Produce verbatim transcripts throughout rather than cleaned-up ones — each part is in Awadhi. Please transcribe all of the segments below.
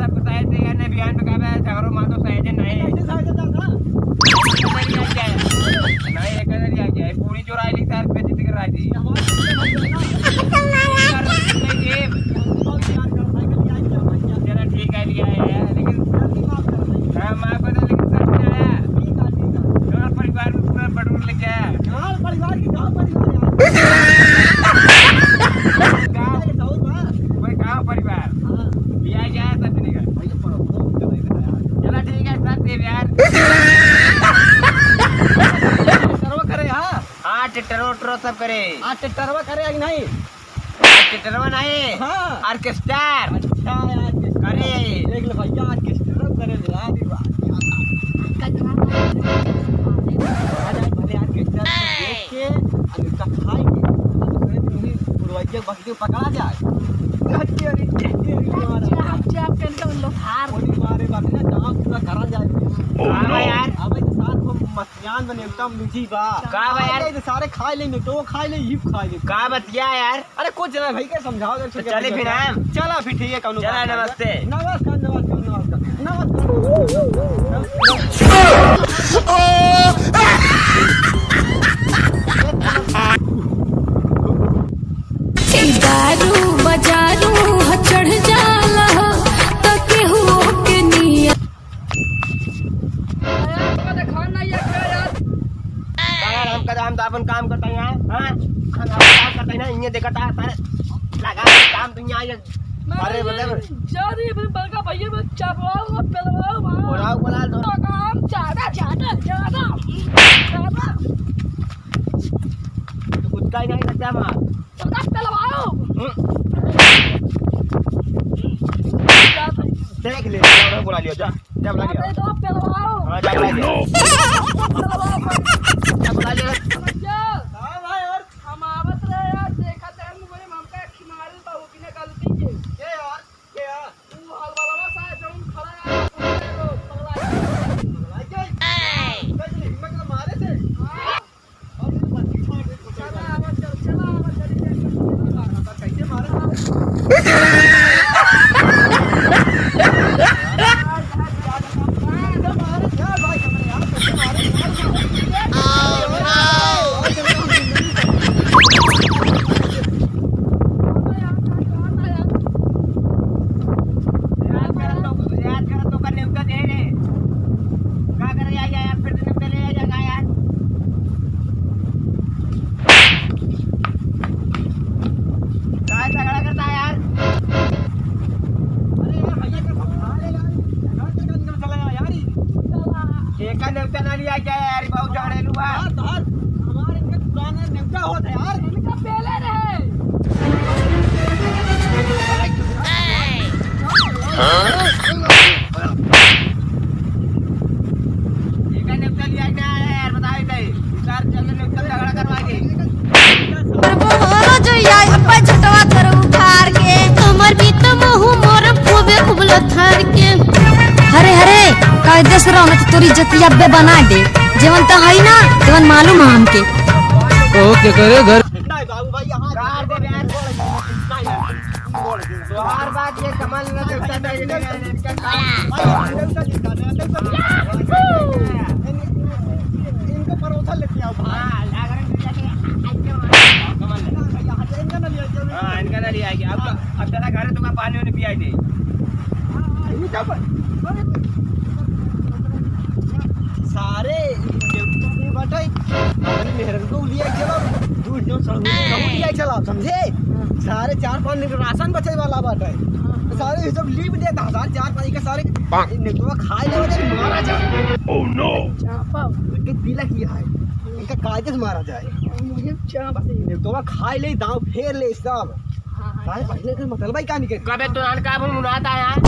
सब बताए थे यार, ने बिहान पे कहा, "झगड़ो मातो सहजे नहीं।" कैसे सहजे था, था? नहीं, ये कहने लिया क्या है? पूरी चोराई ली सार पे जितने राजी। चला ठीक है, लिया है, लेकिन हाँ, माफ कर दे, लेकिन सब नहीं आया। गाँव परिवार में पूरा बटोर लेके आया। गाँव परिवार की गाँव परिवार यार। गाँव, कोई गाँव परिवार। हाँ। लिया गया है सब जने का। चला ठीक है, सब दे यार। ट्रैक्टरवा करे, हाँ? हाँ, ट्रैक्टरवा, ट्रैक्टरवा सब करे। हाँ, ट्रैक्टरवा करे है कि नहीं? ट्रैक्टरवा नहीं, हाँ। ऑर्केस्ट्रा। अच्छा, ऑर्केस्ट्रा। करे। देख ले भैया, ऑर्केस्ट्रा करे, ला दी बात। आज, आज भले ऑर्केस्ट्रा देख के, अब इसका खाएंगे। अब उसमें तुम्हें बुढ़वैया बस के पकड़ा जाए। अरे, अरे, अरे, अरे, अच्छा, अच्छा, आप करके उन लोग हार। गोली मारे बात ना, गाँव पूरा करा जाए। हाँ यार। अब ये सार को मत जान बने एकदम निजी बा। का बा यार? अरे, ये सारे खाए लेंगे, तो वो खाए ले, ये खाए ले। का बतिया यार? अरे, कुछ ना भाई, क्या समझाओ यार, तो चले फिर हम। चला फिर, ठीक है, कौनो चला, बात नहीं। नमस्ते। नमस्कार, नमस्कार, नमस्कार, नमस्कार। दारू बजारू ह चढ़ जाला, त केहू के नियत। यार, हमका देखान नहीं है क्या यार? का यार, हमका, हम तो अपन काम करता है यहाँ, हाँ? हम अपन काम करता है ना, इन्हें देखता है, सारे लगा काम तो यहाँ ये, अरे, अरे, मतलब जा रही है, फिर बड़का भैया में चपवाओ, पेलवाओ, हाँ। बोलाओ, बोला दो। तो काम ज्यादा, ज्यादा, ज्यादा, ज्यादा। तो कुछ का ही नहीं करता मार। तो ना पेलवाओ। हम्म। देख ले, बोला लियो, जा। क्या बुला लिया? अरे, दो पेलवाओ। हाँ, जा बुला लिया। पेलवाओ। क्या बुला लिया? भैया, हाँ भाई, और? हम आवत रहे यार, देखत रहे मोबाइल में, हमका एक मारल बा, वो बिना गलती के। के यार? के यार? वो हलवालवा साहब जौन खड़ा है, वो पगला गया। पगला गया? कैसे हिम्मत ना मारे थे? हाँ। चला, आवा, चल, चला, आवा, चली जाए। कैसे मारे? याद करत तो, याद करत तो कर नेवता दे रे। का करे, या, या, या, फिर से नेवता ले, या, या, यार। काय झगड़ा करता है यार? अरे यार, भैया का समझा ले यार, घर से निकल चला गया यार। एका नेवता ना लिया क्या यार, बहुत झगड़ेलू बा। यार, यार, हमारे इनके पुराने नेवता होत है यार। इनका पहले रहे। एका नेवता लिया क्या है यार, बताओ इधर। चार चल नेवता झगड़ा करवा के। करबो हो रजैया, अब्बा झटवा कर उखाड़ के। हमर भी तो महू मोर खूबे उबलो थार के। हरे, हरे, कायदे से रहो ना तो तोरी इज्जतिया बे बना दे। जेवन तो है ना, तेवन मालूम है हमके। ओके, करे घर। नहीं बाबू भाई, यहाँ गाड़ दे यार। नहीं, नहीं। तोहार बात ये कमाल ना, देवता नहीं, नहीं, नहीं, नहीं, नहीं। इनको परोसा लेके आओ भाई। हाँ, जागरण के जाके, आज के मार, कमाल ना। हाँ, इनका ना लिया, अब तो, अब चला घर तुमका पानी वानी पिया दे। हाँ, ये क्या पर? सारे ये बाटे, अपनी मेहरन को लिया चला, दूर जो सब कहूँ लिया चला, समझे? सारे चार पाँच दिन के राशन बचे वाला बाटे। तो सारे ये सब लीव देता, सारे चार पाँच के सारे नेटवा खाए लेवे तो मारा जाए। Oh no! चापा। इनके दिला किया है, इनका कायदे से मारा जाए। मुझे चाप बस से। नेटवा खाए ले, दाँव फेर ले सब। हाँ, हाँ, सारे पहले के मतलब ही का निकल। कबे तो नान का हम मुनाता है यार।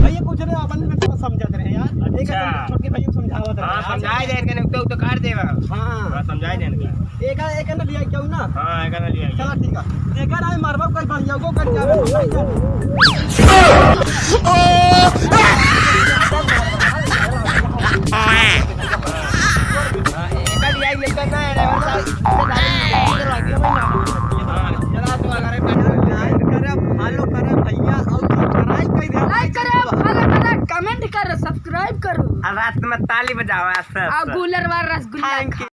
भैया कुछ नहीं, अपन में तो समझाते रहे यार। अच्छा। एक छोटके भैया समझावत रहे हाँ, यार। समझाए दे इनके, नहीं तो, तो काट देगा। हाँ। हाँ, समझाए दे इनका। एक, एक ना लिया क्यों ना? हाँ, एक ना लिया। चला ठीक है। देखा ना, मारवा कोई बढ़िया को कर जावे। हाँ, एक ना लिया, ये करना है, ड्राइवर साहब। हाँ, चला तो अगर लाइक करे, फॉलो करे भैया, और सब्सक्राइब कर दे। लाइक करे, और रात में ताली बजावा, सर, और सर। गूलर वाला रसगुल्ला Thank you।